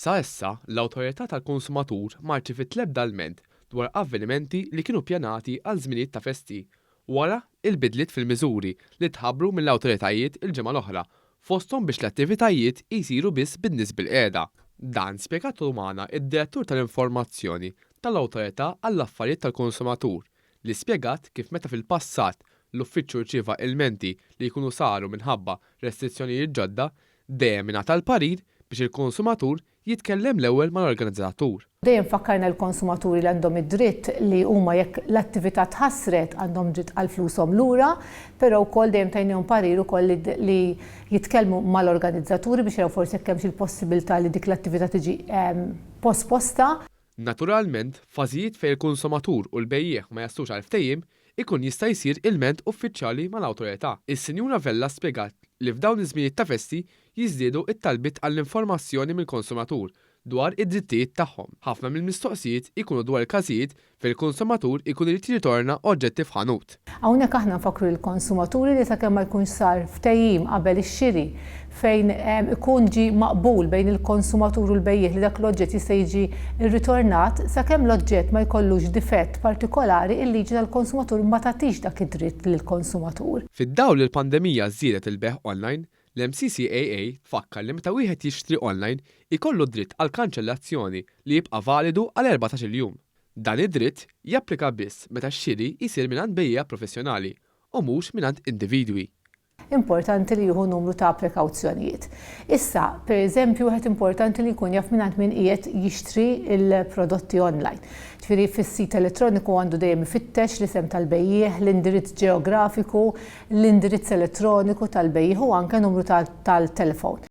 Sa issa, l-Awtorità tal-Konsumatur ma rċiviet l-ebda lment dwar avvenimenti li kienu ppjanati għal żminijiet ta' festi wara l-bidliet fil-miżuri li tħabbru mill-awtoritajiet il-ġimgħa l-oħra fosthom biex l-attivitajiet jsiru biss bin-nies bilqiegħda. Dan spjegatu magħna d-Direttur tal-Informazzjoni tal-Awtorità għall-Affarijiet tal-Konsumatur li spjegat kif meta fil-passat l-Uffiċċju rċieva ilmenti li jkunu saru minħabba restrizzjonijiet ġodda, dejjem ingħata l-parir biex il-konsumatur jitkellem l-ewwel mal-organizzatur. Dejjem fakkarna l-konsumaturi li għandhom id-dritt li huma jekk l-attività tħassret għandhom dritt għal flushom lura, però wkoll dejjem tajniehom parir ukoll li jitkellmu mal-organizzaturi biex jaraw forsi jekk hemmx il-possibilità li dik l-attività tiġi posposta. Naturalment, f'fażijiet fejn il-konsumatur u l-bejjiegħ ma jaslux għal ftehim, ikun jista' jsir ilment uffiċjali mal-awtorità. Is-Sinjura Vella spjegat li f'dawn iż-żminijiet ta' festi jiżdiedu t-talbiet għall-informazzjoni mill-konsumatur dwar id-drittijiet tagħhom. Ħafna mill-mistoqsijiet ikunu dwar il-każijiet fejn il-konsumatur ikun irid jirritorna oġġetti f'ħanut. Hawnhekk aħna nfakkru lill-konsumaturi li sakemm ma jkunx sar ftehim qabel ix-xiri fejn ikun ġie maqbul bejn il-konsumatur u l-bejjiegħ li dak l-oġġett jista' jiġi rritornat, sakemm l-oġġett ma jkollux difett partikolari, il-liġi tal-konsumatur ma tagħtix dak id-dritt lill-konsumatur. Fid-dawl li l-pandemija żiedet il-bejgħ online, l-MCCAA tfakkar li meta wieħed jixtri online ikollu d-dritt għal kanċellazzjoni li jibqa' validu għal 14-il jum. Dan id-dritt japplika biss meta x-xiri jsir mingħand bejjiegħa professjonali u mhux mingħand individwi. Importanti li jieħu numru ta' prekawzjonijiet. Issa, per eżempju, wieħed importanti li jkun jaf mingħand min qiegħed jixtri l-prodotti online. Ġifieri fis-sit elettroniku għandu dejjem ifittex l-isem tal-bejjiegħ, l-indirizz ġeografiku, l-indirizz elettroniku tal-bejjiegħ u anke numru tal-telefon.